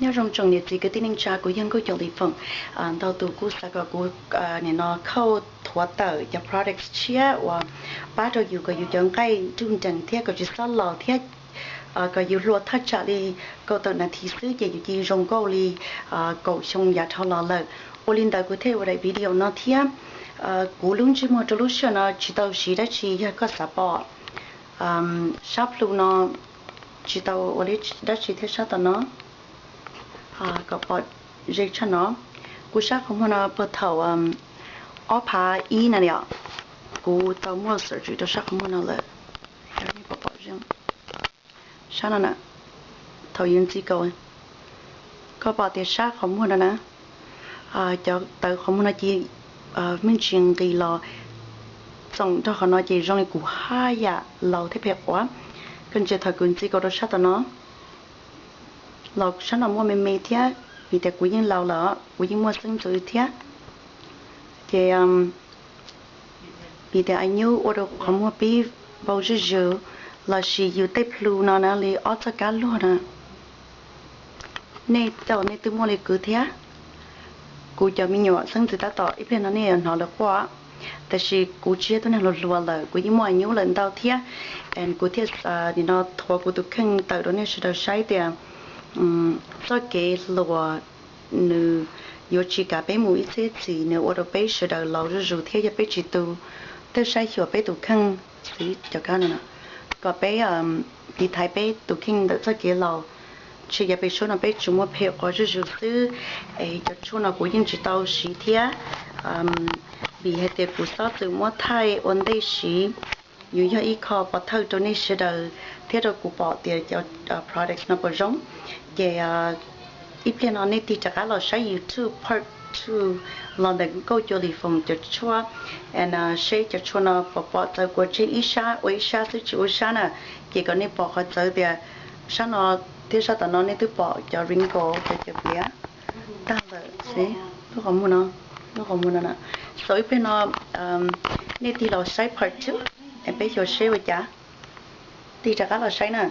Nyob zoo tsoom niam txiv kwv tij neej tsa, kuv yog Nkauj Cuas Lis Foom. Ntau tus kuj xav kom kuv nim no khauj thuav tawm cov products tshiab uas pab rau yus kom yus cov nqaij nruj nrees thiab kom tsis txhob laus thiab kom yus hluas thaj tsam li kaum tawm nas this xwb ces yus cia li zoo nkauj li kaum xyoo yav dhau los lawm. Ua li ntawd kuv thiaj ua daim video no thiab. Kuv lub ntsej muag rau lub sij hawm no tsis tau siv dab tsi, yog koj xav pom sab plhu no tsis tau ua dab tsi thiab sab tom no kom pom ze tshaj no. Kuv sab qhov muag no puag thaum ob phav ib na, kuv tau muaj surgery rau sab qhov muag no lawm. Sab no na, thaum yus ntxi kaus, koj pom tias sab qhov muag no na, cov tawv qhov muag no cia me ntsis nqis los txoom nrog qhov no ces zoo li kuv haj yam laus thiab phem quav. Koj ntsia thaum kuv ntxi kaus rau sab tom no los sab no muaj me me thiab, vim tias kuv yeej laus lawm, kuv yeej muaj xeeb ntxwv thiab. Ces vim tias a nyuj ua rau qhov muag pib vau zuj zus, lossis yus tej plhu no na li ob txoj kab luag na. Nej tej nej twb muaj li kuv thiab. Kuv cov me nyuam xeeb ntxwv tab tom ib pliag no nej yuav hnov lawv quaj, tab sis kuv tsis yog tug neeg hluas hluas lawm, kuv yeej muaj a nyuj lawm ntau thiab. Kuv thiaj nim no thuav kuv tus kheej tawm rau nej sawv daws saib tias txoj kev hluas nws yuav tsis kav peb mus ib txhiab txhis, nws ua rau peb sawv daws laus zuj zus thiab yog peb tsis tu, tej saib xyuas peb tus kheej xwb cov kab no na, kom peb tiv thaiv peb tus kheej ntawm txoj kev laus. Tsis yog peb suab no peb tsuas muaj phem quav zuj zus xwb. Es cov tshuaj no kuv yeej tsis tau siv thiab, vim hais tias kuv xob txwm muab thaij ua ntej siv. Yus yog ib qho pov thawj rau nej sawv daws thiab rau kuv pom tias cov products no puas zoo. Ces ib pliag no nej tig rov qab los saib YouTube part two los ntawm Nkauj Cuas Lis Foom cov tshuaj, seb cov tshuaj no puas pom txawv kuv tseg ib sab ua ib sab xwb tsis ua sab na. Ces kom nej pom qhov txawv tias sab no thiab sab tom no nej twb pom cov wrinkle, cov cawv pliav tag lawm. Lub qhov muag no, lub qhov muag no na. So ib pliag no nej tig los saib part two, peb xyuas seb ua cas. Tig rov qab los saib na.